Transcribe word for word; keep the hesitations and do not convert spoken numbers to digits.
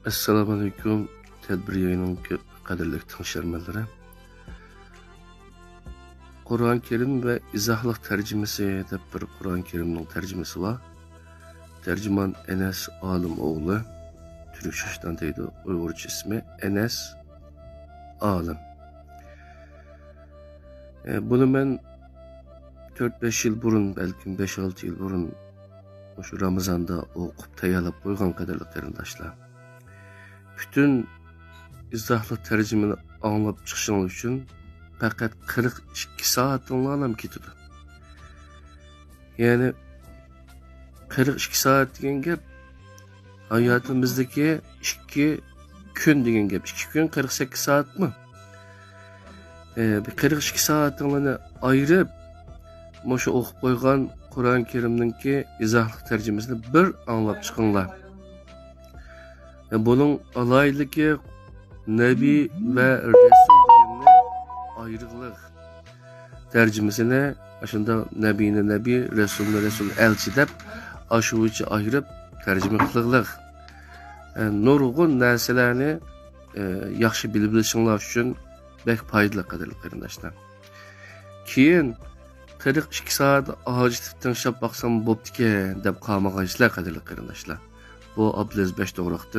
ئەسسالامۇئەلەيكۇم، تەدبىر ياينىڭ قەدىرلىك تىڭشىيەرمەنلىرى. قۇرئان كەرىم ۋە ئىزاھلىق تەرجىمىسى دەپ بىر قۇرئان كەرىمنىڭ تەرجىمىسى بار. تەرجىمان ئەنەس ئالىم ئوغلى. تۈركچە ئىشتان دەيدۇ، ئۇيغۇرچە ئىسمى ئەنەس ئالىم. ئە، بۇنى مەن تۆت-بەش يىل بۇرۇن، بەلكىم بەش-ئالتە يىل بۇرۇن مۇشۇ رامىزاندا ئوقۇپ تەييارلاپ قويغان، قەدىرلىك قېرىنداشلار. پۈتۈن ئىزاھلىق تەرجىمىنى ئاڭلاپ چىقىشىڭلار ئۈچۈن پەقەت قىرىق ئىككى سائىتىڭلارلا كېتىدۇ. يەنى قىرىق ئىككى سائەت دېگەن گەپ ھاياتىمىزدىكى ئىككى كۈن دېگەن گەپ. ئىككى كۈن قىرىق سەككىز سائەتمۇ؟ ئە، بىر قىرىق ئىككى سائەتىڭلارنى ئايرىپ، مۇشۇ ئوقۇپ قويغان قۇرئان كەرىمنىڭكى ئىزاھلىق تەرجىمىسىنى بىر ئاڭلاپ چىقىڭلار. ئە، بۇنىڭ ئالاھىدىلىكى نەبىي ۋە رەسۇل دېگەننى ئايرىغلىق. تەرجىمىسىنى ئاشۇنداق نەبىينى نەبىي، رەسۇلنى رەسۇل، ئەلچى دەپ ئاشۇ بويىچە ئايرىپ تەرجىمە قىلىغلىق. ئە، نۇرغۇن نەرسىلەرنى، ئە، ياخشى بىلىپ ئېلىشىڭلار ئۈچۈن بەك پايدىلىق، قەدىرلىك قېرىنداشلار. كېيىن قىرىق ئىككى سائەت ھاجىتىپ تىڭشاپ باقسام بوپتىكەن دەپ قالمىغايسىلەر، قەدىرلىك قېرىنداشلار. بۇ ئابدۇلئەزىز بەش توغراقتىن